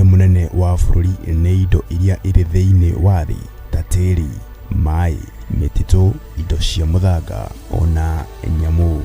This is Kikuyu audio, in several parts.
Mũnene wa bũrũri nĩ indo iria irĩ thĩinĩ wa thĩ ta tĩri, maĩ, mĩtitũ, indo cia mũthanga ona nyamũ.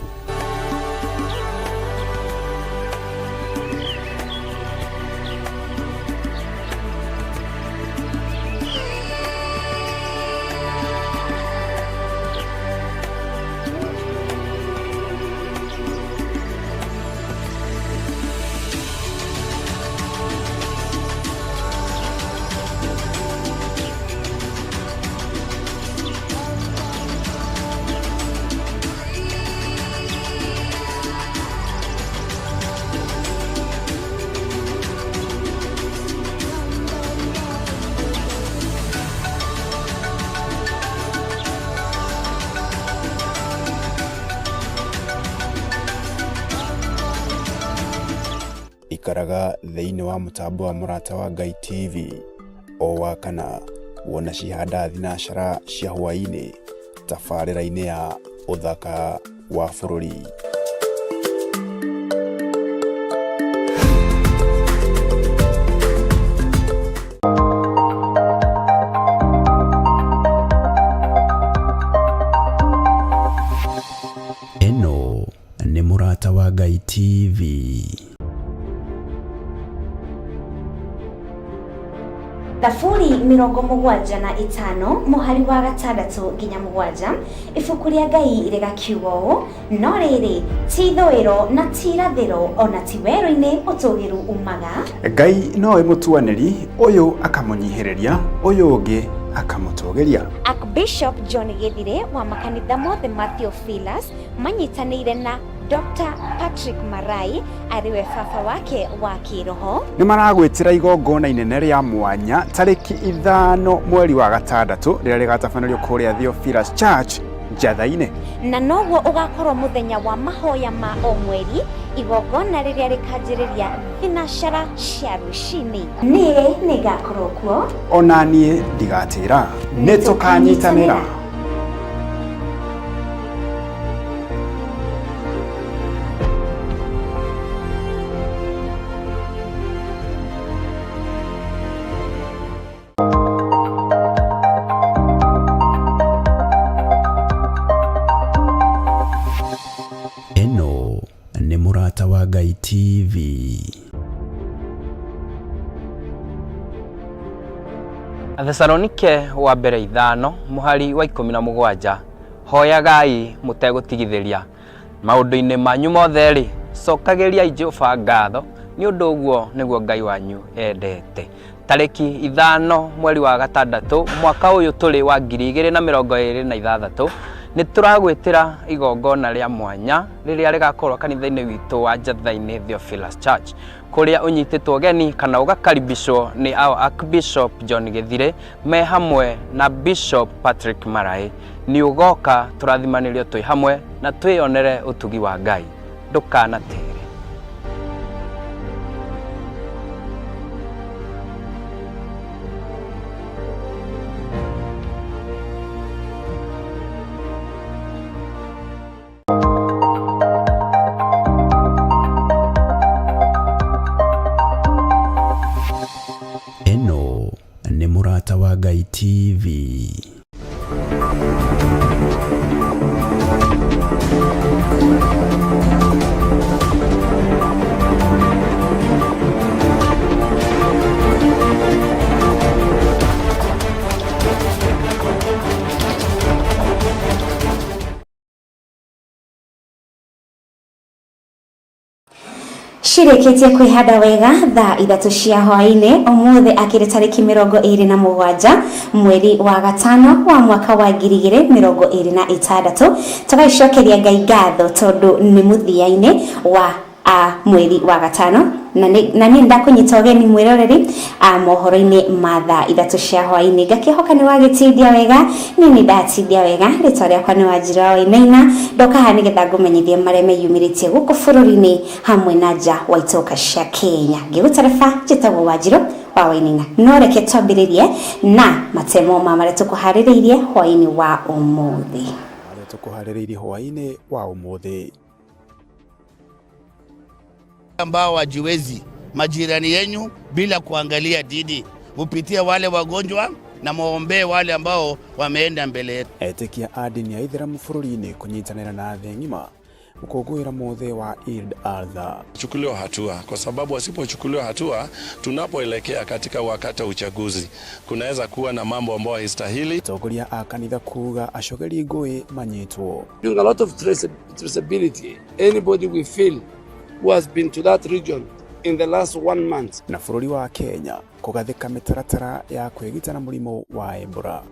Ikaraga thĩinĩ wa mũtambo wa Mũrata wa Ngai TV o Wakana wona cihanda thinacara cia hwaĩ-inĩ tabarĩra-inĩ ya ũthaka wa bũrũri. Ĩno nĩ Mũrata wa Ngai TV. Thaburi 75 mũhari wa 6 nginya 7, ibuku rĩa Ngai rĩgakiuga ũũ, no rĩrĩ, ti ithũĩro na ti irathĩro, o na ti werũ-inĩ ũtũũgĩru umaga. Ngai nowe mũtuanĩri, ũyũ akamũnyihĩrĩria, ũyũ ũngĩ akamũtũgĩria. Archbishop John Gĩthirĩ wa makanitha mothe ma Theophilus manyitanĩire na Dr. Patrick Marai arĩ we baba wake wa kĩroho. Nĩ maragwĩtĩra igongona inene rĩa mwanya tarĩki 5 mweri wa 6 rĩrĩa rĩgatabanĩrio kũrĩa Theophilus Church Njatha-inĩ. Na noguo ũgakorwo mũthenya wa mahoya ma o mweri, igongona rĩrĩa rĩkanjĩrĩria thinacara cia rũcinĩ. Niĩ nĩngakorwo kuo. Ona niĩ ndigatĩra. Nĩ tũkanyitanĩra. Ĩno nĩ Mũrata wa Ngai TV. Athesalonike wa mbere 5 mũhari wa 17, hoyagai mũtegũtigithĩria. Maũndũ-inĩ manyu mothe-rĩ, cokagĩriai Jehova ngatho, nĩ ũndũ ũguo nĩguo Ngai wanyu endete. Tarĩki 5 mweri wa 6 mwaka ũyũ tũrĩ wa 2026, nĩ tũragwĩtĩra igongona rĩa mwanya rĩrĩa rĩgakorwo kanitha-inĩ witũ wa Njatha-inĩ Theophilus Church, kũrĩa ũnyitĩtwo ũgeni kana ũgakaribishwo nĩ our Archbishop John Gĩthirĩ me hamwe na Bishop Patrick Marai. Nĩ ũgoka tũrathimanĩrio twĩ hamwe na twĩyonere ũtugi wa Ngai. Ndũkanatĩre. Ĩno nĩ Mũrata wa Ngai TV. Cirĩkĩtie kwĩhanda wega thaa 3 cia hwaĩ-inĩ ũmũthĩ akĩrĩ tarĩki 27 mweri wa 5 wa mwaka wa 2026. Tũgaicokeria Ngai ngatho tondũ nĩ mũthia-inĩ wa mweri wa 5, na niĩ ndakũnyita ũgeni mwĩroreri mohoro-inĩ ma thaa 3 cia hwaĩ-inĩ. Ngakĩhoka nĩ wagĩtindia wega, niĩ nĩ ndatindia wega. Rĩtwa rĩakwa nĩ Wanjirũ wa Wainaina, ndoka haha nĩgetha ngũmenyithie marĩa meyumĩrĩtie gũkũ bũrũri-inĩ hamwe na nja wa itoka cia Kenya. Ngĩgũtereba njĩtagwo Wanjirũ wa Wainaina. No reke twambĩrĩrie na matemo ma marĩa tũkũharĩrĩirie hwaĩ-inĩ wa ũmũthĩ. Marĩa tũkũharĩrĩirie hwaĩ-inĩ wa ũmũthĩ. Ambao wajiwezi. Majirani yenyu bila kuangalia dini, mupitie wale wagonjwa na muombee wale ambao wameenda mbele yetu. Etĩkia a ndini ya Ithĩramu bũrũri-inĩ kũnyitanĩra na thĩ ng'ima gũkũngũĩra mũthĩ wa Eid al-Adha. Chukuliwa hatua kwa sababu wasipochukuliwa hatua, tunapoelekea katika wakati wa uchaguzi kunaweza kuwa na mambo ambayo haistahili. Atongoria a kanitha kuga acogeri ngũĩ manyitwo. Doing a lot of traceability. Anybody we feel who has been to that region in the last one month. Na bũrũri wa Kenya kũgathĩka mĩtaratara ya kwĩgita na mũrimũ wa Ebola.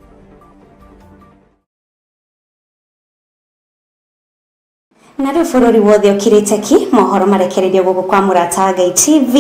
Na rĩu bũrũri wothe ũkirĩte ki, mohoro marekererio gũkũ kwa Mũrata wa Ngai TV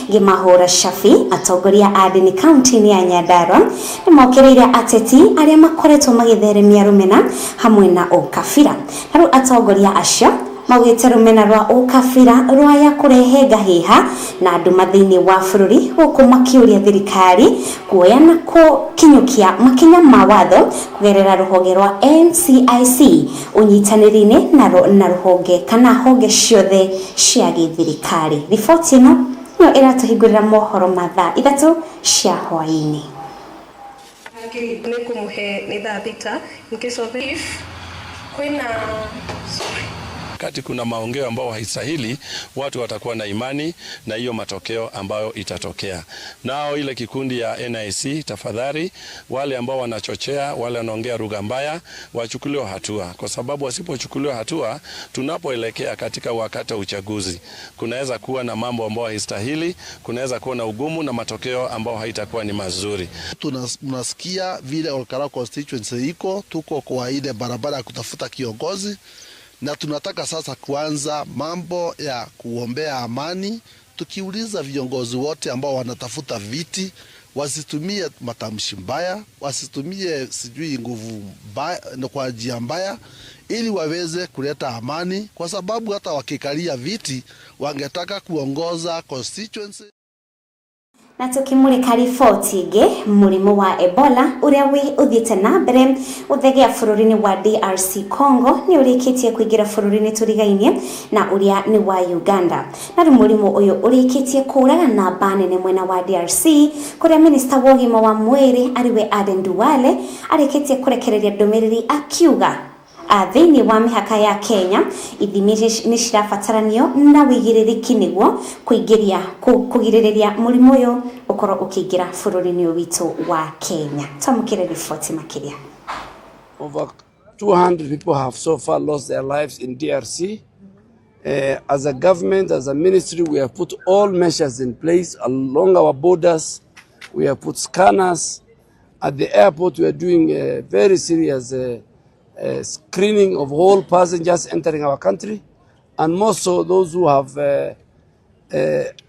ngĩmahũra cabi. Atongoria a ndini kaunti-inĩ ya Nyandarua nĩ mokĩrĩire ateti arĩa makoretwo magĩtheremia rũmena hamwe na ũkabira. Na rĩu atongoria acio maugĩte rũmena rwa ũkabira rwaya kũrehe ngahĩha na nduma thĩinĩ wa bũrũri, gũkũ makĩũria thirikari kuoya na kũkinyũkia makinya ma watho kũgerera rũhonge rwa NCIC ũnyitanĩri-inĩ na rũhonge kana honge ciothe cia gĩthirikari. Riboti ĩno nĩyo ĩratũhingũrĩra mohoro ma thaa 3 cia hwaĩ-inĩ. Nĩ kũmũhe nĩ thaa 6 in case of if kwĩna Wakati kuna maongeo ambao haistahili, watu watakuwa na imani na hiyo matokeo ambayo itatokea. Nao ile kikundi ya NIC, tafadhali, wale ambao wanachochea, wale wanaongea lugha mbaya, wachukuliwe hatua, kwa sababu wasipochukuliwa hatua, tunapoelekea katika wakati wa uchaguzi kunaweza kuwa na mambo ambayo haistahili, kunaweza kuwa na ugumu na matokeo ambao haitakuwa ni mazuri. Tunasikia vile Olkalou constituency iko, tuko kwa ile barabara ya kutafuta kiongozi, na tunataka sasa kuanza mambo ya kuombea amani, tukiuliza viongozi wote ambao wanatafuta viti wasitumie matamshi mbaya, wasitumie sijui nguvu mbaya, kwa njia mbaya, ili waweze kuleta amani, kwa sababu hata wakikalia viti wangetaka kuongoza constituency. Na tukimurika riboti ĩngĩ, mũrimũ wa Ebola ũrĩa wĩ ũthiĩte na mbere gũthegea bũrũri-inĩ wa DRC Congo nĩ ũrĩkĩtie kũingĩra bũrũri-inĩ tũrigainie na ũrĩa nĩ wa Uganda. Na rĩu mũrimũ ũyũ ũrĩkĩtie kũraga namba nene mwena wa DRC, kũrĩa minista wa ũgima wa mwĩrĩ arĩwe Aden Duale arĩkĩtie kũrekereria ndũmĩrĩri akiuga thĩinĩ wa mĩhaka ya Kenya ithimi nĩ cirabataranio na wĩigĩrĩrĩki nĩguo kũingĩria kũgirĩrĩria mũrimũ ũyũ ũkorwo ũkĩingĩra bũrũri-inĩ witũ wa Kenya. Twamũkĩre riboti makĩria. Over 200 people have so far lost their lives in DRC. As a government, as a ministry, we have put all measures in place along our borders. We have put scanners at the airport. We are doing a very serious screening of all passengers entering our country, and more so those who have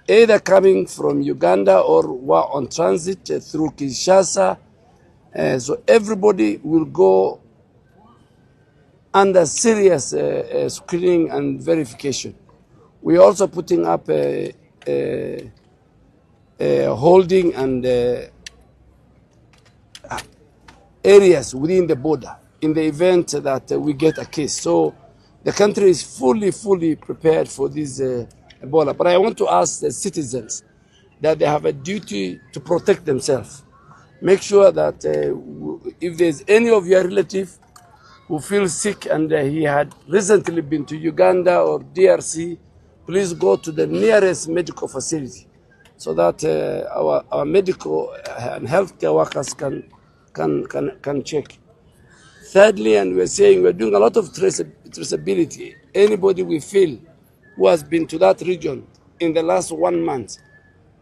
either coming from Uganda or were on transit through Kinshasa. So everybody will go under serious screening and verification. We are also putting up a holding and areas within the border in the event that we get a case. So the country is fully, fully prepared for this Ebola. But I want to ask the citizens that they have a duty to protect themselves. Make sure that if there's any of your relative who feels sick and he had recently been to Uganda or DRC, please go to the nearest medical facility so that our medical and healthcare workers can check. Thirdly, and we're saying we're doing a lot of traceability. Anybody we feel who has been to that region in the last 1 month,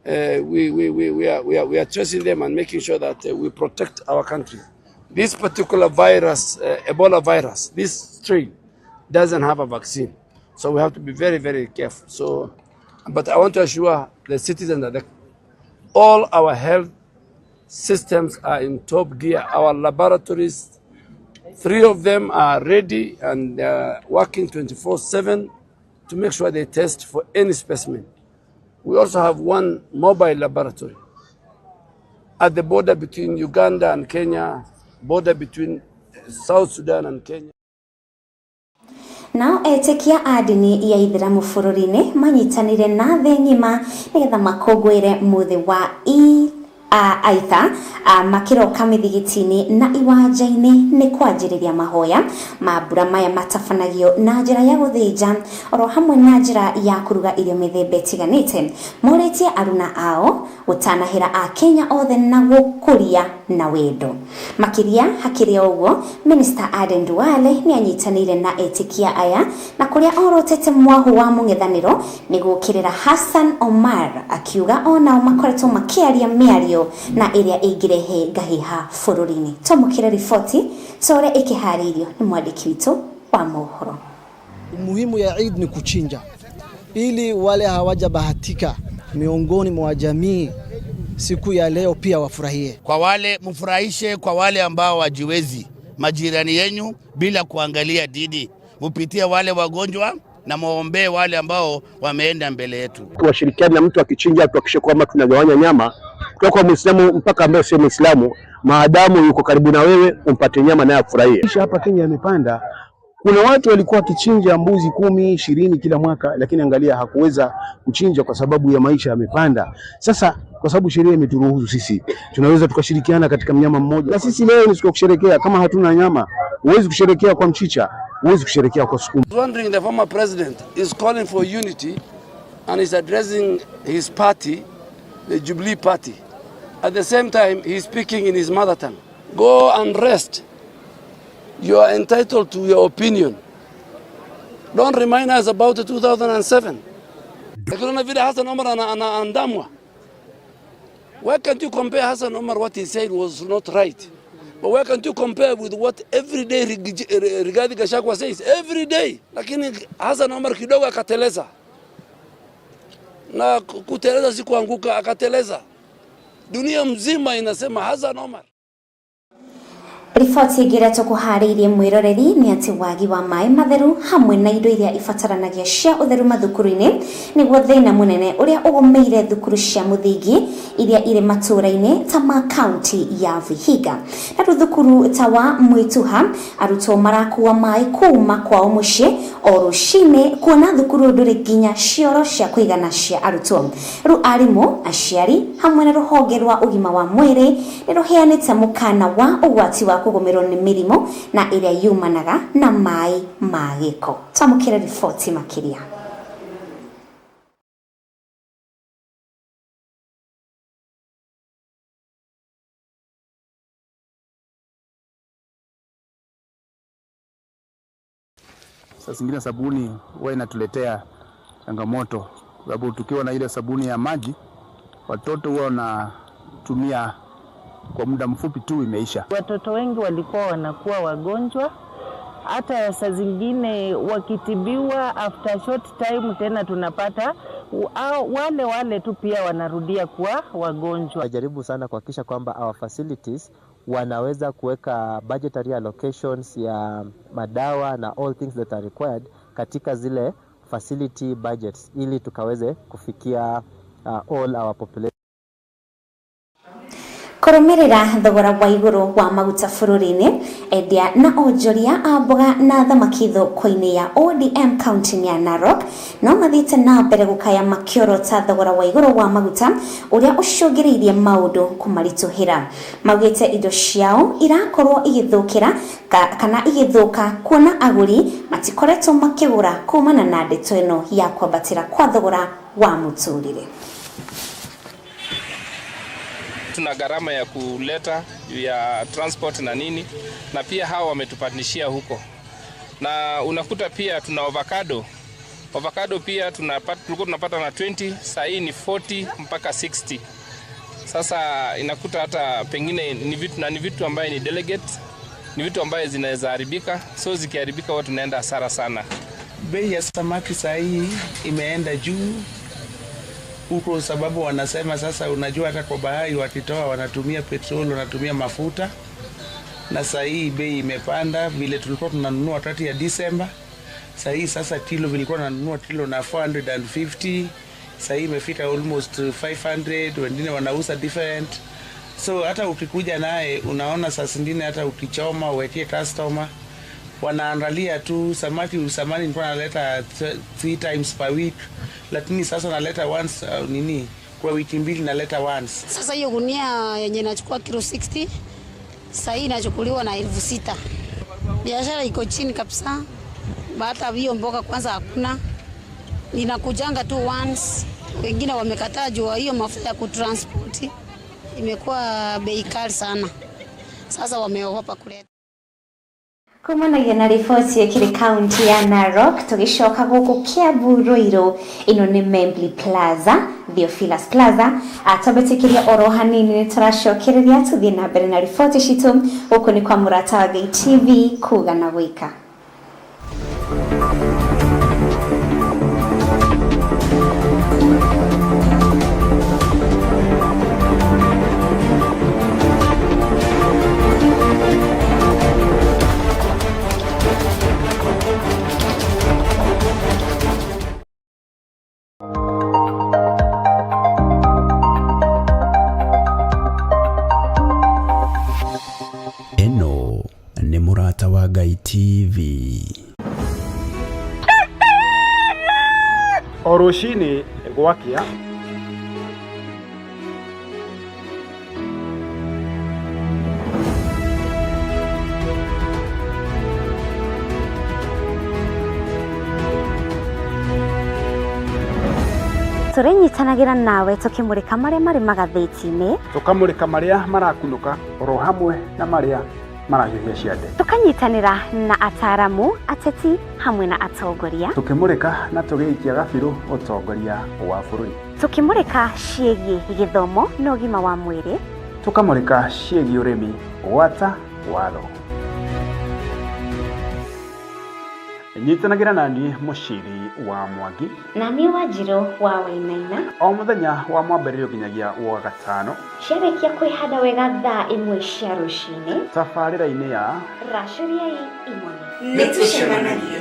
we are tracing them and making sure that we protect our country. This particular virus, Ebola virus, this strain doesn't have a vaccine. So we have to be very, very careful. So, but I want to assure the citizens that all our health systems are in top gear. Our laboratories, 3 of them are ready and working 24/7 to make sure they test for any specimen. We also have 1 mobile laboratory at the border between Uganda and Kenya, border between South Sudan and Kenya. Nao etĩkia a ndini ya Ithĩramu bũrũri-inĩ manyitanĩire na thĩ ng'ima nĩgetha makũngũĩre mũthĩ wa Aitha makĩroka mĩthigiti-inĩ na iwanja-inĩ nĩ kwanjĩrĩria mahoya. Mambura maya matabanagio na njĩra ya gũthĩnja oro hamwe na njĩra ya kũruga irio mĩthemba ĩtiganĩte. Morĩtie aruna ao gũtanahĩra Akenya othe na gũkũria na wendo. Makĩria hakĩrĩ o ũguo, Minister Aden Duale nĩ anyitanĩire na etĩkia aya na kũrĩa orotete mwahu wa mũng'ethanĩro nĩ gũkĩrĩra Hassan Omar, akiuga onao makoretwo makĩaria mĩario na ĩrĩa ĩngĩrehe ngahĩha bũrũri-inĩ. Twamũkĩre riboti ta ũrĩa ĩkĩharĩirio nĩ mwandĩki witũ wa mohoro. Umuhimu ya Eid ni kuchinja ili wale hawajabahatika miongoni mwa jamii siku ya leo pia wafurahie. Kwa wale mfurahishe, kwa wale ambao wajiwezi, majirani yenyu, bila kuangalia dini, mupitie wale wagonjwa na muombee wale ambao wameenda mbele yetu. Tuwashirikiane na mtu akichinja, tuhakikishe kwamba tunagawanya nyama kutoka kwa Muislamu mpaka ambaye sio Muislamu, maadamu yuko karibu na wewe umpate nyama naye afurahie. Maisha hapa Kenya yamepanda. Kuna watu walikuwa wakichinja mbuzi 10, 20 kila mwaka, lakini angalia hakuweza kuchinja kwa sababu ya maisha yamepanda. Sasa kwa sababu sheria imeturuhusu sisi, tunaweza tukashirikiana katika mnyama mmoja. Na sisi leo ni siku ya kusherekea. Kama hatuna nyama, huwezi kusherekea kwa mchicha, huwezi kusherekea kwa sukuma. Wondering the former president is calling for unity and is addressing his party, the Jubilee Party. At the same time, he's speaking in his mother tongue. Go and rest. You are entitled to your opinion. Don't remind us about the 2007. Lakini vile Hassan Omar anaandamwa. Why can't you compare Hassan Omar? What he said was not right. But why can't you compare with what every day Rigathi Gachagua says? Every day. Lakini Hassan Omar kidogo akateleza. Na kuteleza si kuanguka, akateleza. Dunia mzima inasema Hassan Omar. Riboti ĩngĩ ĩrĩa tũkũharĩirie mwĩroreri nĩ atĩ wagi wa maĩ matheru hamwe na indo iria ibataranagia cia ũtheru mathukuru-inĩ nĩguo thĩna mũnene ũrĩa ũgũmĩire thukuru cia mũthingi iria irĩ matũũra-inĩ ta ma kaunti ya Vihiga. Na rĩu thukuru ta wa Mwituha arutwo marakua maĩ kuma kwao mũciĩ o rũcinĩ kuona thukuru ndũrĩ nginya cioro cia kũigana cia arutwo. Rĩu arimũ, aciari hamwe na rũhonge rwa ũgima wa mwĩrĩ nĩ rũheanĩte mũkana wa ũgwati wa kũgũmĩrwo nĩ mĩrimũ na ĩrĩa yumanaga na maĩ ma gĩko. Twamũkĩre riboti makĩria. Saa zingine sabuni huwa inatuletea changamoto, kwa sababu tukiwa na ile sabuni ya maji watoto huwa wanatumia kwa muda mfupi tu imeisha. Watoto wengi walikuwa wanakuwa wagonjwa, hata saa zingine wakitibiwa after short time tena tunapata wale wale tu pia wanarudia kuwa wagonjwa. Najaribu sana kuhakikisha kwamba our facilities wanaweza kuweka budgetary allocations ya madawa na all things that are required katika zile facility budgets ili tukaweze kufikia all our population. Kũrũmĩrĩra thogora wa igũrũ wa maguta bũrũri-inĩ, endia na onjoria a mboga na thamaki thoko-inĩ ya ODM kaunti-inĩ ya Narok no mathiĩte na mbere gũkaya makĩorota thogora wa igũrũ wa maguta ũrĩa ũcũngĩrĩirie maũndũ kũmaritũhĩra. Maugĩte indo ciao irakorwo igĩthũkĩra kana igĩthũka kuona agũri matikoretwo makĩgũra kumana na ndeto ĩno ya kwambatĩra kwa thogora wa mũtũrĩre. Tuna gharama ya kuleta ya transport na nini, na pia hawa wametupandishia huko. Na unakuta pia tuna avocado. Avocado pia tulikuwa tunapata na 20, saa hii ni 40 mpaka 60. Sasa inakuta hata pengine ni vitu, na ni vitu ambaye ni delegate, ni vitu ambaye zinaweza haribika, so zikiharibika watu tunaenda hasara sana. Bei ya samaki saa hii imeenda juu huko, sababu wanasema sasa, unajua hata kwa bahari wakitoa wanatumia petroli, wanatumia mafuta, na saa hii bei imepanda. Vile tulikuwa tunanunua 30 ya Disemba, saa hii sasa kilo vilikuwa tunanunua kilo na 450, saa hii imefika almost 500, wengine wanauza different. So hata ukikuja naye unaona saa zingine hata ukichoma uwekee customer Wanaangalia tu samaki. Samani nilikuwa naleta 3 times per week, lakini sasa naleta once, nini, kwa wiki mbili naleta once. Sasa hiyo gunia yenye nachukua kilo 60 sasa hii inachukuliwa na 6,000. Biashara iko chini kabisa. Hata hiyo mboga kwanza hakuna. Ninakujanga tu once. Wengine wamekataa juu hiyo mafuta ya kutransport imekuwa bei kali sana. Sasa wameogopa kuleta. Kumanagia na riboti ĩkĩrĩ kaunti ya Narok tũgĩcoka gũkũ Kiambu Ruiru. Ĩno nĩ Membly Plaza, Theophilus Plaza. Twambĩtĩkĩria oro hanini nĩ tũracokereria tũthiĩ na mbere na riboti citũ. Gũkũ nĩ kwa Mũrata wa Ngai TV, kuga na gwĩka. Ĩno nĩ Mũrata wa Ngai TV. O rũcinĩ gwakĩa, Tũrĩnyitanagĩra nawe tũkĩmũrĩka marĩa marĩ magathĩti-inĩ, tũkamũrĩka marĩa marakunũka oro hamwe na marĩa marahiũhia ciande, tũkanyitanĩra na ataramu, ateti hamwe na atongoria, tũkĩmũrĩka na tũgĩikia gabirũ ũtongoria wa bũrũri, tũkĩmũrĩka ciĩgiĩ gĩthomo na ũgima wa mwĩrĩ, tũkamũrĩka ciĩgiĩ ũrĩmi gwata watho. Nyitanagĩra naniĩ Mũciri wa Mwangi na niĩ Wanjirũ wa Wainaina o mũthenya wa mwambĩrĩrio nginyagia wa gatano, ciarĩkia kwĩhanda wega thaa 1 cia rũcinĩ, tabarĩra-inĩ ya Racũriai Imone. Nĩtũcemanagie.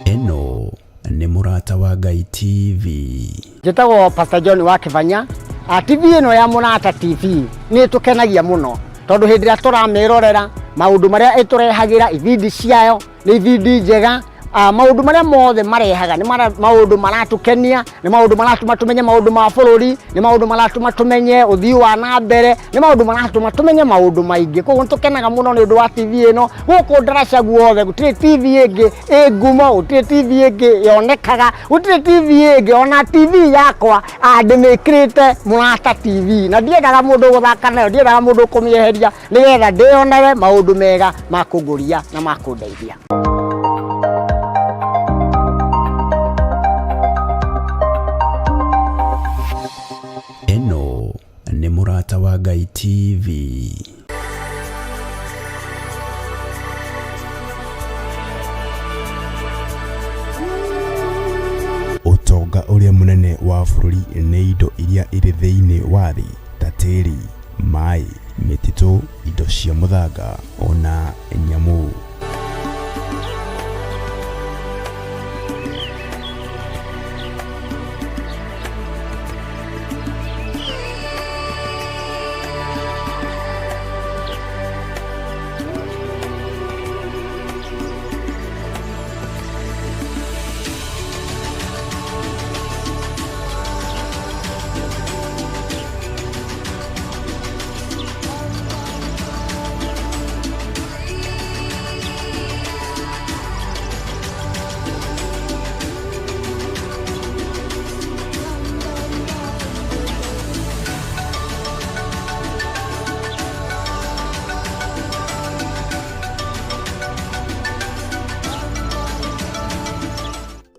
Ĩno nĩ Mũrata wa Ngai TV. Njĩtagwo Pastor John wa Kĩbanya. TV ĩno ya Mũrata TV nĩ ĩtũkenagia mũno tondũ hĩndĩ ĩrĩa tũramĩrorera maũndũ marĩa ĩtũrehagĩra, ibindi ciayo nĩ ibindi njega. Maũndũ marĩa mothe marehaga nĩ maũndũ maratũkenia, nĩ maũndũ maratũma tũmenye maũndũ ma bũrũri, nĩ maũndũ maratũma tũmenye ũthii wa na mbere, nĩ maũndũ maratũma tũmenye maũndũ maingĩ. Koguo nĩtũkenaga mũno nĩ ũndũ wa TV ĩno. Gũkũ ndaraca guothe gũtirĩ TV ĩngĩ ĩ ngumo, gũtirĩ TV ĩngĩ yonekaga, gũtirĩ TV ĩngĩ. Ona TV yakwa ndĩmĩkĩrĩte Mũrata TV, na ndiendaga mũndũ gũthaka nayo, ndiendaga mũndũ kũmĩeheria, nĩgetha ndĩyonewe maũndũ mega ma kũngũria na ma kũndeithia. Ĩno nĩ Mũrata wa Ngai TV. Ũtonga ũrĩa mũnene wa bũrũri nĩ indo iria irĩ thĩinĩ wa thĩ ta tĩri, maĩ, mĩtitũ, indo cia mũthanga ona nyamũ.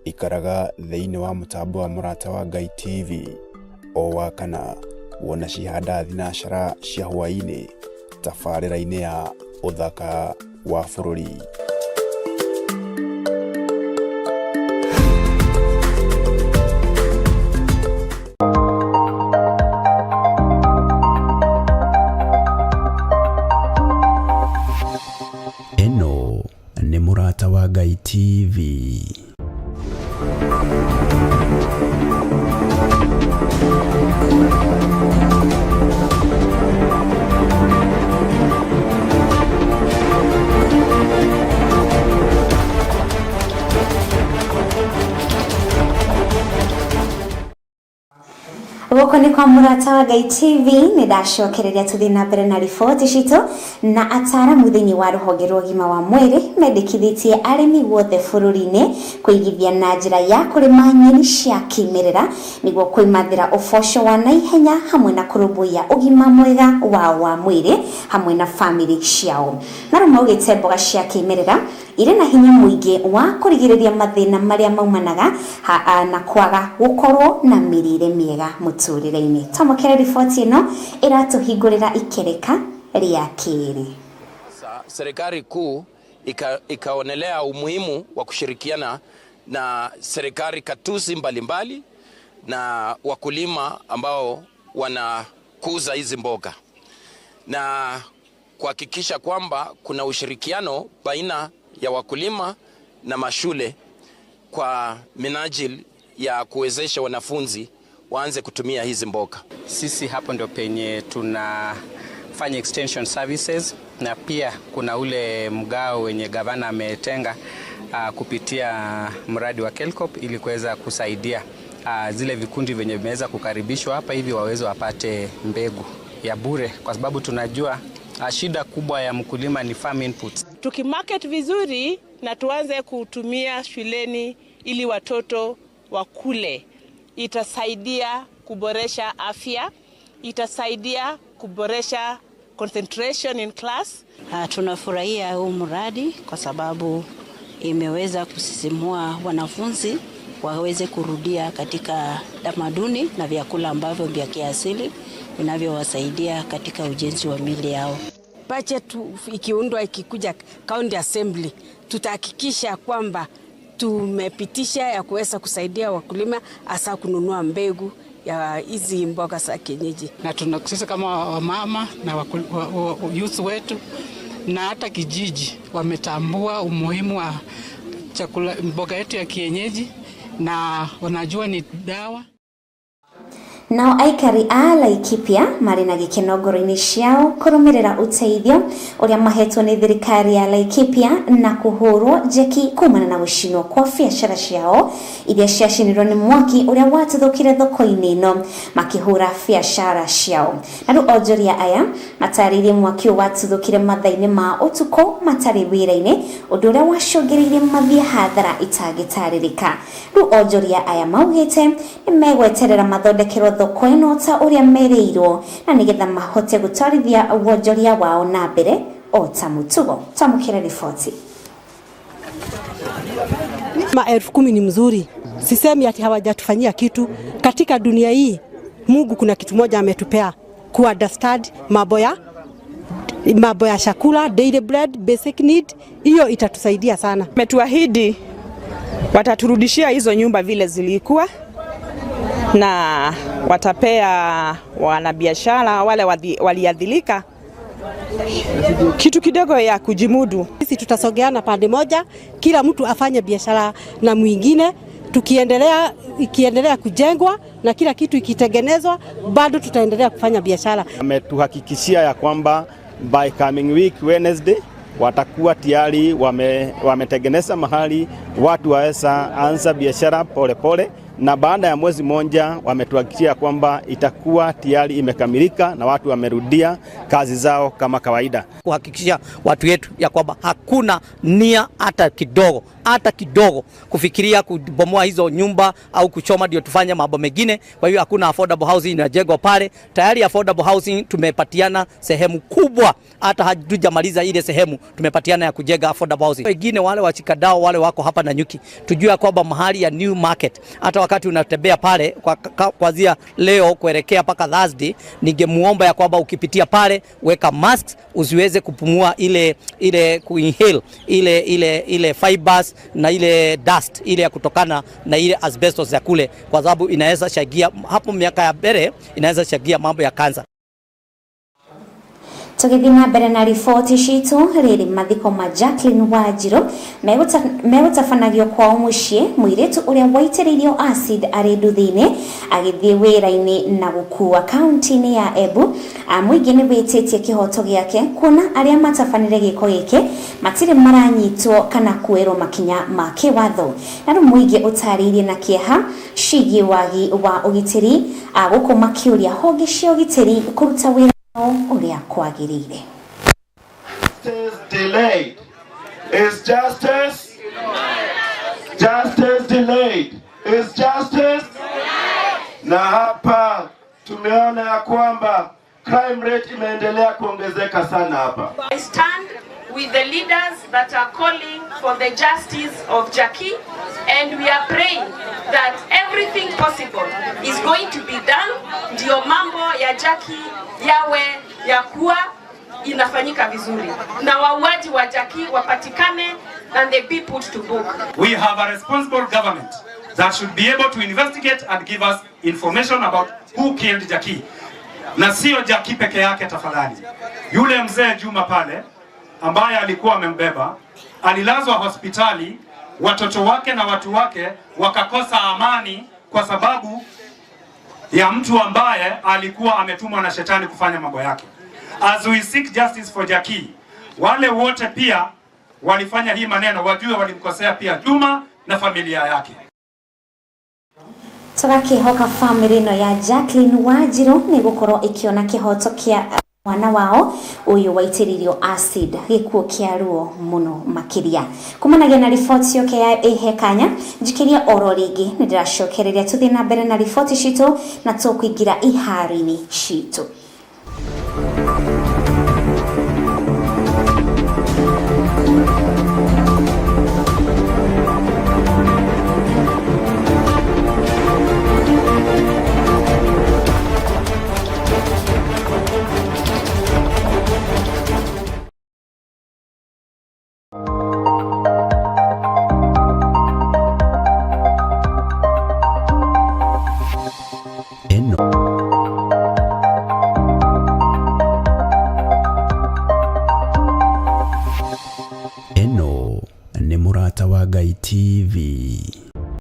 Ikaraga thĩinĩ wa mũtambo wa Mũrata wa Ngai TV o wa kana wona cihanda thinacara cia hwaĩ-inĩ tabarĩra-inĩ ya ũthaka wa bũrũri. Mũrata wa Ngai TV. Gũkũ nĩ kwa Mũrata wa Ngai TV, nĩ ndacokereria tũthiĩ na mbere na riboti citũ. Na ataaramu thĩinĩ wa rũhonge rwa ũgima wa mwĩrĩ mendekithĩtie arĩmi guothe bũrũri-inĩ kũigithia na njĩra ya kũrĩma nyeni cia kĩmerera nĩguo kwĩmathĩra ũboco wa naihenya hamwe na kũrũmbũiya ũgima mwega wao wa mwĩrĩ hamwe na bamĩrĩ ciao. Na rĩu maugĩte mboga cia kĩmerera irĩ na hinya mũingĩ wa kũrigĩrĩria mathĩna marĩa maumanaga na kwaga gũkorwo na mĩrĩre mĩega mũtũrĩre-inĩ. Twamũkĩre riboti ĩno ĩratũhingũrĩra ikereka rĩa kĩrĩ. Serikali kuu ikaonelea umuhimu wa kushirikiana na serikali katuzi mbalimbali na wakulima ambao wanakuza hizi mboga na kuhakikisha kwamba kuna ushirikiano baina ya wakulima na mashule kwa minajili ya kuwezesha wanafunzi waanze kutumia hizi mboga. Sisi hapo ndio penye tunafanya extension services, na pia kuna ule mgao wenye gavana ametenga kupitia mradi wa Kelcop ili kuweza kusaidia zile vikundi venye vimeweza kukaribishwa hapa hivi waweze wapate mbegu ya bure, kwa sababu tunajua shida kubwa ya mkulima ni farm inputs. Tukimarket vizuri na tuanze kutumia shuleni ili watoto wakule, itasaidia kuboresha afya, itasaidia kuboresha concentration in class. Tunafurahia huu mradi kwa sababu imeweza kusisimua wanafunzi waweze kurudia katika tamaduni na vyakula ambavyo vya kiasili vinavyowasaidia katika ujenzi wa miili yao. Budget ikiundwa ikikuja County Assembly, tutahakikisha kwamba tumepitisha ya kuweza kusaidia wakulima hasa kununua mbegu ya hizi mboga za kienyeji. Na sisi kama wamama na youth wetu na hata kijiji wametambua umuhimu wa chakula mboga yetu ya kienyeji na wanajua ni dawa. Nao aikari a Laikipia marĩ na gĩkeno ngoro-inĩ ciao kũrũmĩrĩra ũteithio ũrĩa mahetwo nĩ thirikari ya Laikipia na kũhũrwo njeki kumana na gũcinwo kwa biacara ciao iria ciacinirwo nĩ mwaki ũrĩa watuthũkire thoko-inĩ ĩno makĩhũra biacara ciao. Na rĩu onjoria aya matarĩirie mwaki ũyũ watuthũkire mathaa-inĩ ma ũtukũ matarĩ wĩra-inĩ, ũndũ ũrĩa wacũngĩrĩirie mathiĩ hathara itangĩtarĩrĩka. Rĩu onjoria aya maugĩte nĩ megweterera mathondekerwo thoko ĩno ta ũrĩa merĩirwo na nĩgetha mahote gũtwarithia wonjoria wao na mbere o ta mũtugo. Twamũkĩre riboti. 10,000 ni mzuri, sisemi ati hawajatufanyia kitu katika dunia hii. Mungu kuna kitu moja ametupea, ku understand mambo ya chakula, daily bread, basic need, hiyo itatusaidia sana. Ametuahidi wataturudishia hizo nyumba vile zilikuwa na watapea wanabiashara wale waliadhilika kitu kidogo ya kujimudu. Sisi tutasogeana pande moja, kila mtu afanye biashara na mwingine, ikiendelea kujengwa na kila kitu ikitengenezwa, bado tutaendelea kufanya biashara. Ametuhakikishia ya kwamba by coming week Wednesday watakuwa tayari wametengeneza mahali watu waweza anza biashara pole pole, na baada ya mwezi mmoja wametuhakikishia kwamba itakuwa tayari imekamilika na watu wamerudia kazi zao kama kawaida. Kuhakikishia watu wetu ya kwamba hakuna nia hata kidogo kufikiria kubomoa hizo nyumba au kuchoma ndio tufanye mambo mengine. Kwa hiyo hakuna affordable housing inajengwa pale. Tayari affordable housing tumepatiana sehemu kubwa, hata hatujamaliza ile sehemu tumepatiana ya kujenga affordable housing. Wengine wale wachikadao wale wako hapa Nanyuki, tujue kwamba mahali ya new market, hata wakati unatembea pale kuanzia leo kuelekea paka Thursday, ningemuomba ya kwamba ukipitia pale weka masks, usiweze kupumua ile kuinhale ile fibers na ile dust ile ya kutokana na ile asbestos ya kule, kwa sababu inaweza chagia hapo miaka ya mbele, inaweza chagia mambo ya kansa. Tũgĩthiĩ na mbere na riboti citũ, rĩrĩ mathiko ma Jacqueline Wanjiru megũtabanagio kwao mũciĩ, mũirĩtu ũrĩa waitĩrĩirio acid arĩ nduthi-inĩ agĩthiĩ wĩra-inĩ na gũkua kaunti-inĩ ya Embu. Mũingĩ nĩ wĩtĩtie kĩhoto gĩake kuona arĩa matabanire gĩko gĩkĩ matirĩ maranyitwo kana kuoerwo makinya ma kĩwatho. Na rĩu mũingĩ ũtarĩirie na kĩeha ciĩgiĩ wagi wa ũgitĩri, gũkũ makĩũria honge cia ũgitĩri kũruta wĩra ũrĩa kwagĩrĩire. Justice delayed is justice. Justice delayed is justice. Na hapa tumeona ya kwamba crime rate imeendelea kuongezeka sana hapa. I stand with the leaders that are calling for the justice of Jackie, and we are praying that everything possible is going to be done ndio mambo ya Jackie yawe ya kuwa inafanyika vizuri na wauaji wa Jackie wapatikane and they be put to book. We have a responsible government that should be able to investigate and give us information about who killed Jackie. Na sio Jackie peke yake tafadhali. Yule mzee Juma pale ambaye alikuwa amembeba alilazwa hospitali, watoto wake na watu wake wakakosa amani kwa sababu ya mtu ambaye alikuwa ametumwa na shetani kufanya mambo yake. As we seek justice for Jackie, wale wote pia walifanya hii maneno wajue walimkosea pia Juma na familia yake. Tũgakĩhoka bamĩrĩ ĩno ya Jacqueline Wanjiru nĩ gũkorwo ĩkĩona kĩhoto kĩa mwana wao ũyũ waitĩrĩirio acid gĩkuũ kĩa ruo mũno makĩria. Kumanagia na riboti yoke ya ĩhe kanya njikĩria oro rĩngĩ nĩ ndĩracokereria tũthiĩ na mbere na riboti citũ na tũkũingĩra iharo-inĩ citũ. Ĩno ĩno nĩ Mũrata wa Ngai TV.